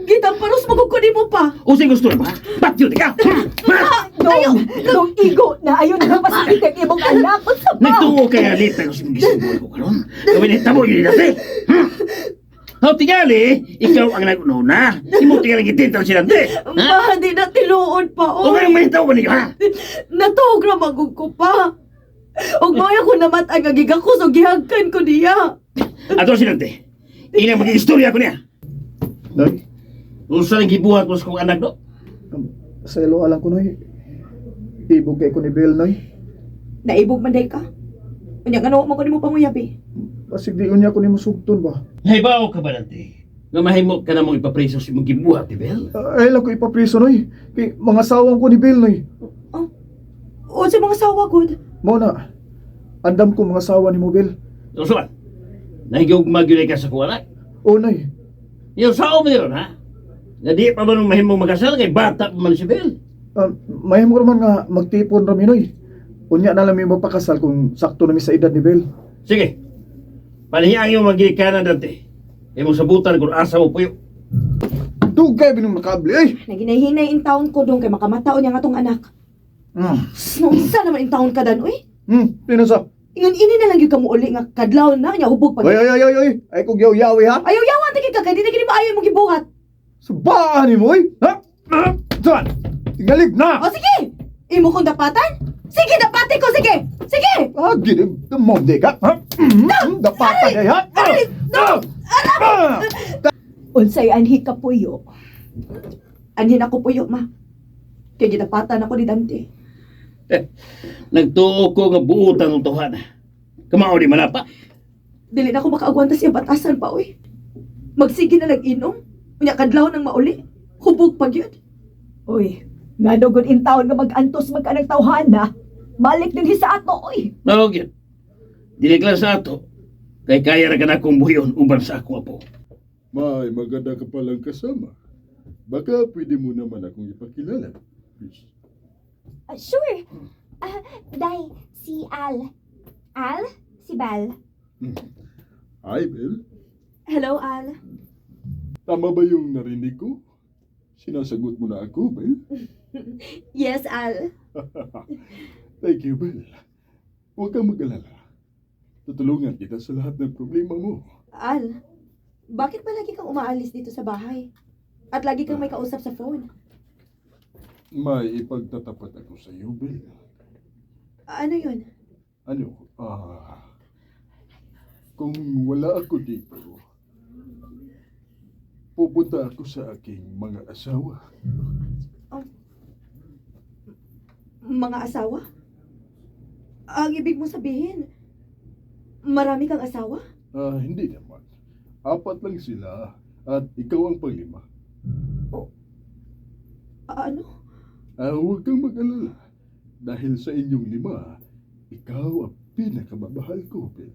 Gitamparos mo ko nimo pa. Unsay gusto mo, ha? Patyo ka! Ha? Dong, dong igo na ayo na pasikit ang imong anak. Unsa ba? Nagtuo ka nga lita ko sa mga gisubuan ko karon. Gawin ni tamo yun dati. Haw tingali, ikaw ang nag-una. Imo tingali gitintaw si Dante. Ha? Ma, di na tiluod pa O oy. kayong may tao ba niyo, ha? Natuog ra magug ko pa. Ug mao ko namat ang gigakos og gihagkan ko niya. Ato si Dante. Ilang mag-istorya ko niya. Noy, Unsa nang gibuhat mo sa kong anak do? sa ilo alang ko, Noy. Ibog kay ko ni Bel, Noy. Naibog man day ka. Unya ngano mo ko nimo panguyabi? Basig di unya ko nimo sugton ba? Nahibaw ka ba, Dante? Nga mahimo ka na mong ipapreso sa imong gibuhat ni Bel? Ay lang ko ipapriso, Noy. Kay mga sawang ko ni Bel, Noy. Oh. Unsa mga sawa gud? Mao na. Andam ko mga sawa ni mo, Bel. Unsa man? Nahigugma gyud ka sa kong anak. O, Noy. Yung sao mo niron, ha? Nga di pa man mahimong magkasal kay bata pa man si Bel. Mahimo ra man nga magtipon ra mi, Noy. Unya na lang mi magpakasal kung sakto na mi sa edad ni Bel. Sige. Palihiyang yung magigikanan, Dante. Imong sabutan kung asa mo puyo. Dugay binong nakabli ay. Naginahinay in town ko dong kay makamataon niya nga tong anak. Unsa naman in town ka dan oy? Pinasa. Ingon ini na lang gyud ka muuli nga kadlaw na nya hubog pag. Ay ay ay ay ay. Ay kog yaw-yawi ha. Ayaw yawan ta ka kay di na gini maayo imong gibuhat. Subaan ni mo oy. Ha? Ah, Saan? Tingalig na. O sige. Imo kong dapatan? Sige, dapati ko, sige. Sige. Ah, gini, monde ka. Ha? Dapatan ay ha? Aray! Ah! Ah! Unsay anhi ka puyo? Anhin ako puyo, ma. Kay gidapatan ako ni Dante. Nagtuo ko nga buutan ng tuhan. Kamao di manapa. Dili na ako makaagwanta siya batasan pa, oy. Magsige na lang inom. Unya kadlaw nang mauli. Hubog pa gyud. Uy, ngano gud in town nga mag-antos man ka ng tawhana? Balik dinhi sa ato oy. Mao gyud. Dili lang sa ato. Kay kaya ra ka na akong buhion uban sa akong apo. May maganda ka palang kasama. Baka pwede mo naman akong ipakilala. Please. Sure. Day, si Al. Al? Si Bal. Hi, Bel. Hello, Al. Tama ba yung narinig ko? Sinasagot mo na ako, Bel? Yes, Al. Thank you, Bel. Huwag kang mag-alala. Tutulungan kita sa lahat ng problema mo. Al, bakit ba lagi kang umaalis dito sa bahay? At lagi kang may kausap sa phone? May ipagtatapat ako sa iyo, Bel. Ano yun? Ano? Kung wala ako dito, pupunta ako sa aking mga asawa. Mga asawa? Ang ibig mo sabihin, marami kang asawa? Hindi naman. Apat lang sila at ikaw ang panglima. Ano? Huwag kang mag-alala. Dahil sa inyong lima, ikaw ang pinakamamahal ko, Bel.